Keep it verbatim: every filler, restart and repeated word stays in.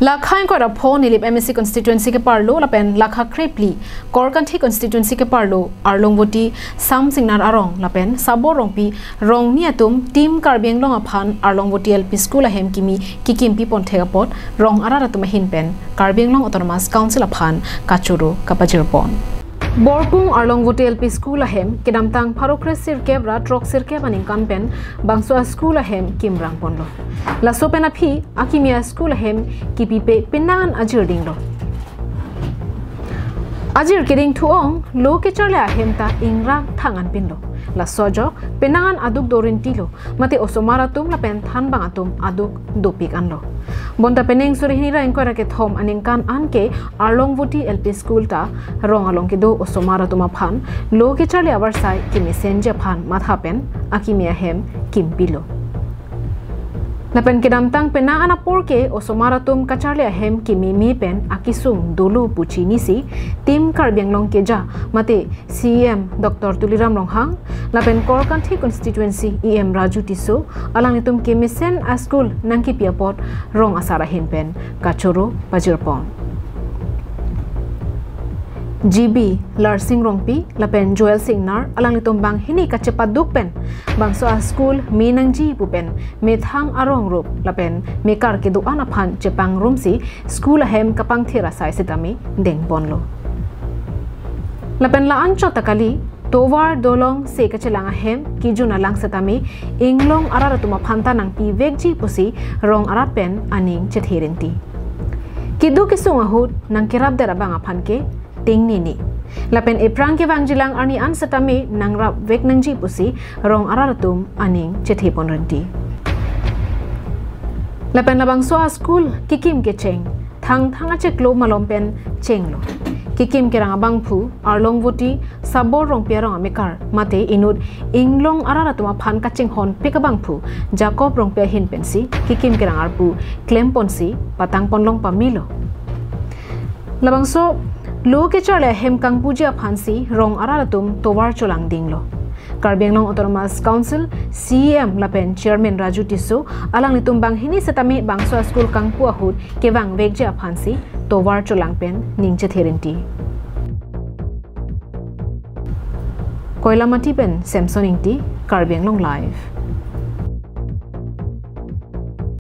Lakha ingkoi ra pho Nilip M A C constituency keparlo lapen lakha krephli Korkanthi constituency keparlo Arlongvoti Sam Singnar arong lapen Sabor Rongpi Rongni atum Team Karbi Anglong aphan Arlongvoti L P School ahem kimi kikimpi pon thek apot rong arat atum ahin pen Karbi Anglong Autonomous Council aphan kachoro kapajirpon. Borpung Arlongvoti L P School ahem kedamtang pharo kre sirkep ra throk sirkep aningkan pen bangso a school ahem kimrang ponlo. Laso pen aphi akimi a school ahem kipipe penang an ajir dinglo. Ajir keding thu-ong lo kecharli ahem ta ingrak thang an pinlo. Laso ajok penang an aduk dorintilo, mate osomar atum lapen thanbang atum aduk dopik anlo. Bonta penang suri hini ra ingkoi ra kethom aningkan an ke Arlongvoti L P School ta rong along kedo osomar atum aphan lo kecharli avarsai kemesenji aphan matha pen akimi ahem kimpilo. Lapen kedamtang penang an apor ke osomar atum kacharli ahem kimeme pen akesung dolo pu chinisi Team Karbi Anglong keja mate C E M Doctor Tuliram Ronghang lapen Korkanthi constituency E M Raju Tisso alanglitum kemesen a school nangkipi apot rong asar ahin pen kachoro pajirpon. G B Larsing Rongpi lapen Joel Singnar alanglitum banghini kachepaduk pen bangso a school me nangji pu pen methang arong rup lapen mekar kedo-an aphan chepangrumsi school ahem kapangthir asai sitame dengponlo. Lapen la-an chot ta kali, tovar dolong se kachelang ahem kijun alang sitame inglong arat atum aphan ta nangpivekji pusi rong arat pen aning chethe rinti. Kedo kesung ahut nangkerapdet abang aphan ke tingnini. Lapen ephrang kevangjilang arni an sitame nangrapvek nangji pusi rong arat atum aning chethe pon rinti. Lapen labangso a school kekim kecheng thangthang achiklo malom pen chenglo. Kekim kerang abangphu Arlongvoti Sabor Rongpi arong amekar mate inut inglong arat atum aphan kachinghonpik abangphu Jacob Rongpi ahin pensi kekim kerang arpu klemponsi patangpon long pamelo. Labangso lo kecharli ahem kangpuji aphansi rong arat atum tovar cholangdinglo. Karbi Anglong Autonomous Council C E M lapen Chairman Raju Tisso alanglitum banghini sitame bangso a school kangpu ahut kevangvekji aphansi tovar cholang pen ning chethe rinti. Koilamati pen Samson Ingti, Karbi Anglong Live.